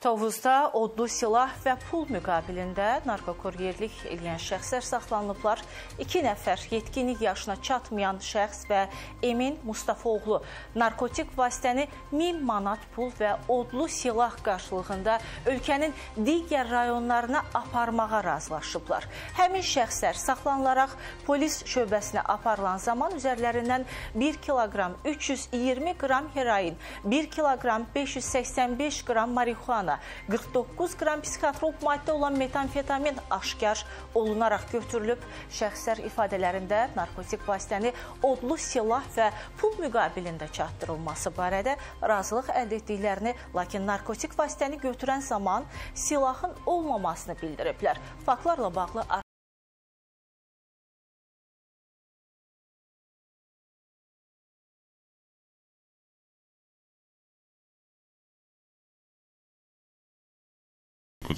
Tovuzda odlu silah və pul müqabilində narkokuryerlik eləyən şəxslər saxlanılıblar. 2 nəfər yetkinlik yaşına çatmayan şəxs və Emin Mustafaoğlu narkotik vasitəni 1000 manat pul və odlu silah qarşılığında ölkənin digər rayonlarına aparmağa razılaşıblar. Həmin şəxslər saxlanılaraq polis şöbəsinə aparılan zaman üzərlərindən 1 kiloqram 320 qram heroin, 1 kiloqram 585 qram marixuana, 49 qram psixotrop maddə olan metamfetamin aşkar olunaraq götürülüb. Şəxslər ifadələrində narkotik vasitəni odlu silah və pul müqabilində çatdırılması barədə razılıq əldə etdiklərini, lakin narkotik vasitəni götürən zaman silahın olmamasını bildiriblər. Faktlarla bağlı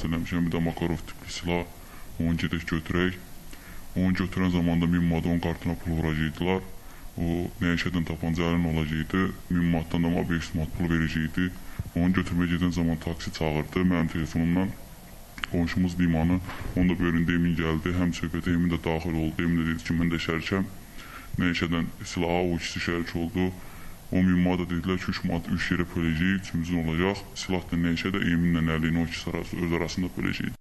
Eləmişəm, bir də Makarov tipli silah, onu gedək götürək. Onu götürən zamanda 1000 manat onun kartına pul vuracaqdılar. O nəyişədən tapanca əlin olacaqdı. 1000 manatdan da 500 manat pul verəcəkdi. Onu götürməyə gedən zaman taksi çağırdı mənim telefonumdan. Qonşumuz Limanı, onu da böyründə Emin gəldi. Həm söhbətə Emin də daxil oldu. Emin də dedi ki, mən də şərikəm. Nəyişədən silaha o ikisi şərik oldu. O 1000 manat da dedilər ki, 3 manat 3 yerə böləcəyik, üçümüzün olacaq. Silah da nəyişə də Eminlə Əlini o ikisi öz arasında böləcəkdi.